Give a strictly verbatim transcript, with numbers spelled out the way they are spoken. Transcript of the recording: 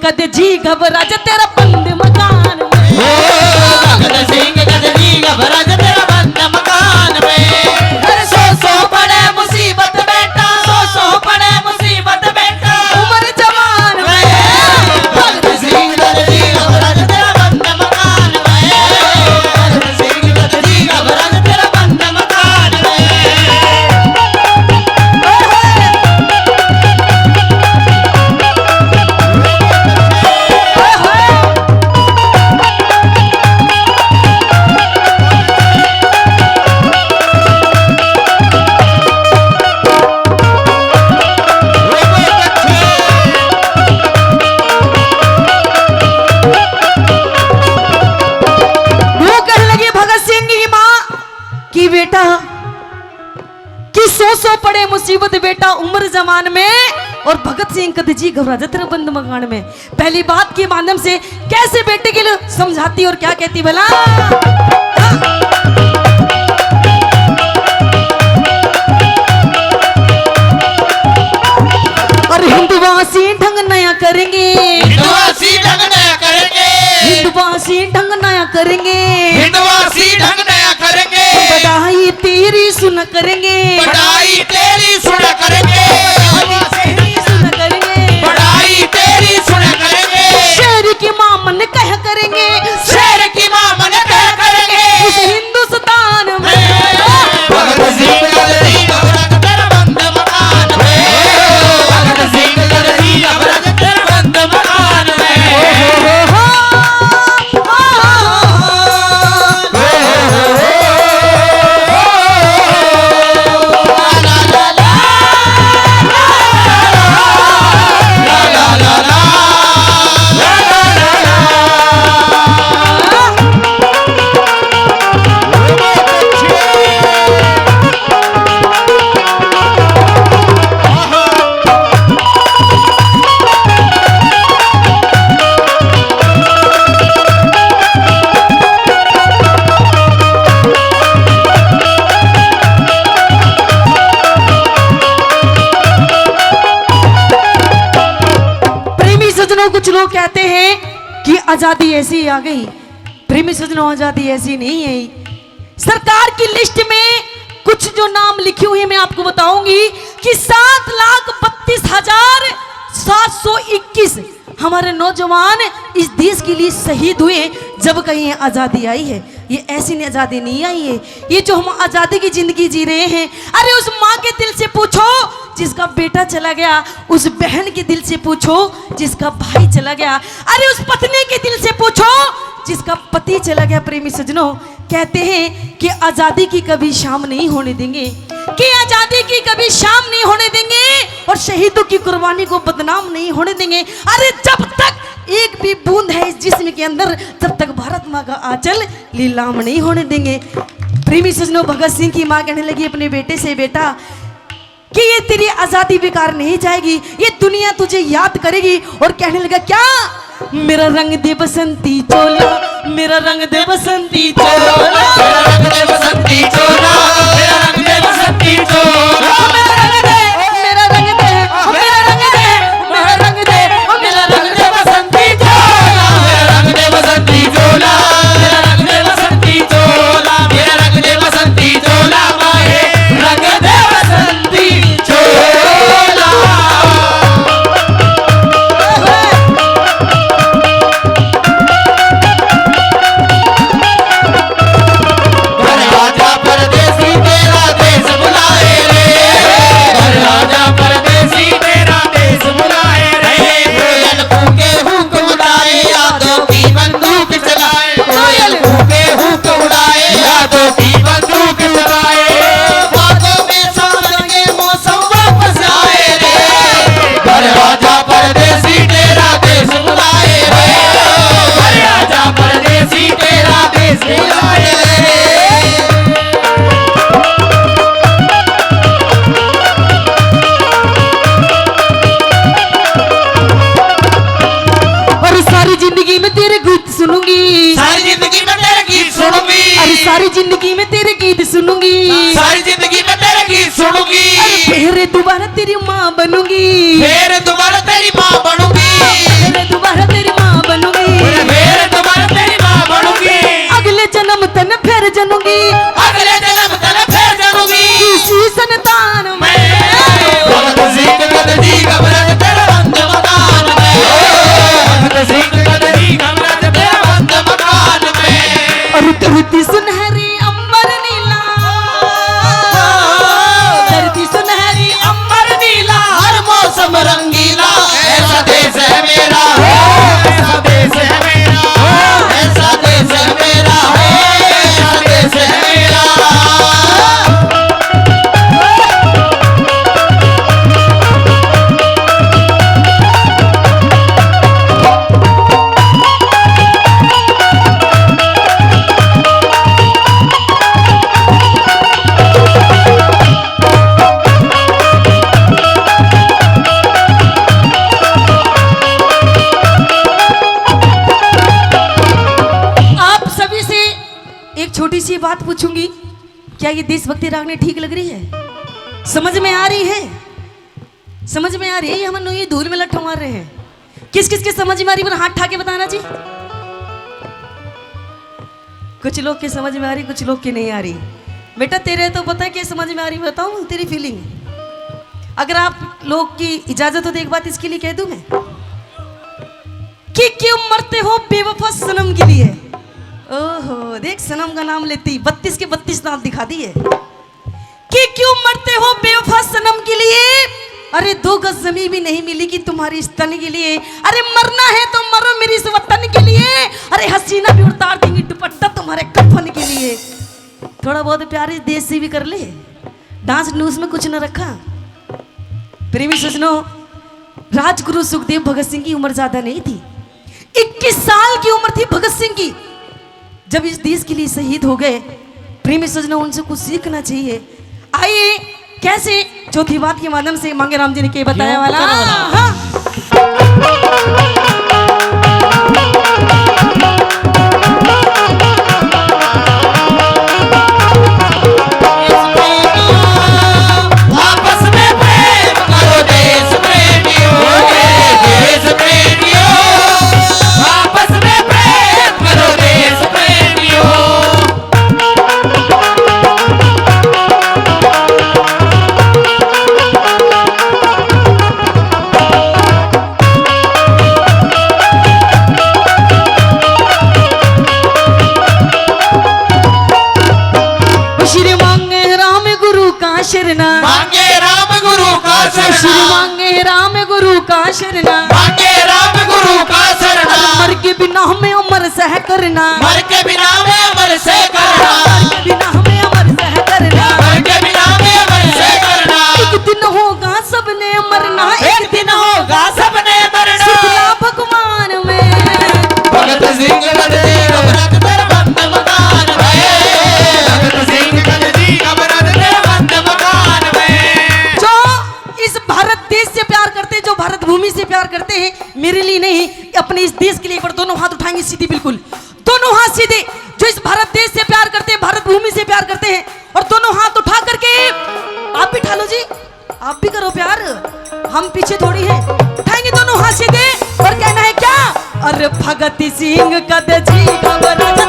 कद जी घबरा जा तेरा बंद मकान में। ओ भगत सिंह, कद जी घबरा जा तेरा बंद मकान में। अरे सौ सौ पड़े मुसीबत बेटा, सौ सौ पड़े मुसीबत बेटा, उम्र जवान में। भगत सिंह, कद जी घबरा जा तेरा बंद मकान में। भगत सिंह, कद जी घबरा जा तेरा बंद मकान में। वो कहने लगी भगत सिंह की माँ कि बेटा, कि सौ सौ पड़े मुसीबत बेटा उम्र जवान में, और भगत सिंह कद जी घबरा जा तेरे बंद मकान में। पहली बात के माध्यम से कैसे बेटे के लिए समझाती और क्या कहती भला? और हिंदवासी ढंग नया करेंगे, हिंदवासी ढंग नया करेंगे, हिंदवासी ढंग नया करेंगे, हिंदवासी ढंग नया करेंगे। बधाई तेरी सुन करेंगे, बधाई तेरी सुन करेंगे, बधाई तेरी सुन करेंगे, बधाई तेरी सुन करेंगे। शेर की माँ मन कह करेंगे, शेर की माँ मन कह करेंगे। इस हिंदुस्तान में भगत सिंह, कद जी घबरा जा तेरा बंद मकान में। भगत सिंह, कद जी घबरा जा तेरा बंद मकान में। प्रेमी सज्जनों, कुछ लोग कहते हैं कि आजादी ऐसी आ गई। प्रेमी सज्जनों, आजादी ऐसी नहीं आई। सरकार की लिस्ट में कुछ जो नाम लिखे हुए हैं, मैं आपको बताऊंगी कि सात लाख बत्तीस हजार सात सौ इक्कीस हमारे नौजवान इस देश के लिए शहीद हुए, जब कहीं आजादी आई है। ये ऐसी न-, आजादी नहीं आई है। ये जो हम आजादी की जिंदगी जी रहे हैं, अरे उस माँ के दिल से पूछो जिसका बेटा चला गया, उस बहन के दिल से पूछो जिसका भाई चला गया, अरे उस पत्नी के दिल से पूछो जिसका पति चला गया। प्रेमी सज्जनों, कहते हैं कि आजादी की कभी शाम नहीं होने देंगे, कि आजादी की कभी शाम नहीं होने देंगे और शहीदों की कुर्बानी को बदनाम नहीं होने देंगे। अरे जब तक एक भी बूंद है इस जिस्म के अंदर, तब तक भारत माँ का आंचल लीलाम नहीं होने देंगे। प्रेमी सज्जनों, भगत सिंह की माँ कहने लगी अपने बेटे से, बेटा, कि ये तेरी आजादी बेकार नहीं जाएगी, ये दुनिया तुझे याद करेगी। और कहने लगा, क्या? मेरा रंग दे बसंती चोला, मेरा रंग दे बसंती चोला, मेरा रंग दे बसंती चोला, मेरा रंग दे बसंती चोला, मेरा रंग दे, मेरा रंग दे, मेरा रंग दे, मेरा रंग दे, मेरा रंग दे बसंती चोला, मेरा रंग दे बसंती चोला, मेरा रंग दे बसंती चोला, मेरा रंग दे बसंती चोला, माहे रंग दे बसंती चोला। घर आजा परदेसी, तेरा देश बुलाए रे। घर आजा परदेसी, तेरा देश बुलाए रे। कोयल कूके हुक उड़ाए, यादों की बंदूक चलाए। कोयल कूके हुक उड़ाए, यादों की बंदूक चलाए। बादों में सावन के मौसम वापस आए रे। घर आजा परदेसी, तेरा देश बुलाए रे। घर आजा परदेसी, तेरा देश बुलाए रे। और सारी जिंदगी में तेरे गीत सुनूंगी। सारी जिंदगी में तेरे गीत सुनूंगी। अरे सारी जिंदगी में तेरे गीत सुनूंगी। सारी जिंदगी में तेरे गीत सुनूंगी। अरे फिर दोबारा तेरी माँ बनूंगी। फिर दोबारा तेरी माँ बनूंगी। फिर दोबारा जनूंगी। अगले जन्म तन फिर जनूंगी। इसी संतान में। भगत सिंह कद जी घबरन तेरे बंद मकान में। भगत सिंह कद जी घबरन तेरे बंद मकान में। और धरती सुनहरी अंबर नीला। धरती सुनहरी अंबर नीला। हर मौसम रंगीला। ऐसा देश है मेरा। ऐसा देश है मेरा। ऐसा देश है मेरा। ऐसा देश है मेरा। आप सभी से एक छोटी सी बात पूछूंगी, क्या ये देशभक्ति रागनी ठीक लग रही है? समझ में आ रही है? समझ में आ रही है? ये हम नोई धूल में लट्ठ मार रहे हैं। किस किस के समझ में आ रही, पर हाथ ठा के बताना जी। कुछ लोग के समझ में आ रही, कुछ लोग के नहीं आ रही। बेटा, तेरे तो पता है कि समझ में आ रही, बताऊं तेरी फीलिंग। अगर आप लोग की इजाजत हो तो एक बात इसके लिए कह दूं मैं, कि क्यों मरते हो बेवफा सनम के लिए। ओहो, देख, सनम का नाम लेते ही बत्तीस के बत्तीस दांत दिखा दिए। कि क्यों मरते हो बेवफा सनम के लिए? अरे, दो गज जमीन भी नहीं मिली कि तुम्हारे इस तन के लिए। अरे, मरना है तो मरो मेरी इस वतन के लिए। अरे, हसीना भी उतार देंगी दुपट्टा तुम्हारे कफन के लिए। थोड़ा बहुत प्यार इस देश से भी कर ले। डांस डूंस में कुछ न रखा। प्रेमी सजनों, राजगुरु सुखदेव भगत सिंह की उम्र ज्यादा नहीं थी, इक्कीस साल की उम्र थी भगत सिंह की। जब इस देश के लिए शहीद हो गए, प्रेमी सजनों, उनसे कुछ सीखना चाहिए। आइए, कैसे चौथी बात के माध्यम से मांगे राम जी ने के बताया वाला। हाँ। श्री मांगे राम गुरु का शरणा। मांगे राम गुरु का शरणा। श्री मांगे राम गुरु का शरणा। मांगे राम गुरु का शरणा। मर के बिना हमें अमर सह करना। मर के बिना हमें अमर सह करना। मर के बिना हमें अमर सह करना। मर के बिना हमें अमर सह करना। एक दिन होगा सबने मरना। एक दिन होगा सबने मरना। सुखला भगवान में। भगत सिंह कद जी घबरन तेरे बंद मकान में। भगत सिंह कद जी घबरन तेरे बंद मकान में। जो इस भारत देश से प्यार करते हैं, जो भारत भूमि से प्यार करते हैं, मेरे लिए नहीं, अपने इस देश के लिए एक बार दोनों हाथ उठाएंगे सीधे, बिल्कुल दोनों हाथ सीधे। जो इस भारत देश से प्यार करते हैं, भारत भूमि से प्यार करते हैं, और दोनों हाथ उठा करके आप भी उठा लो जी, आप भी करो प्यार, हम पीछे थोड़ी हैं। उठाएंगे दोनों हाथ सीधे और कहना है क्या? अरे भगत सिंह कद जी घबरन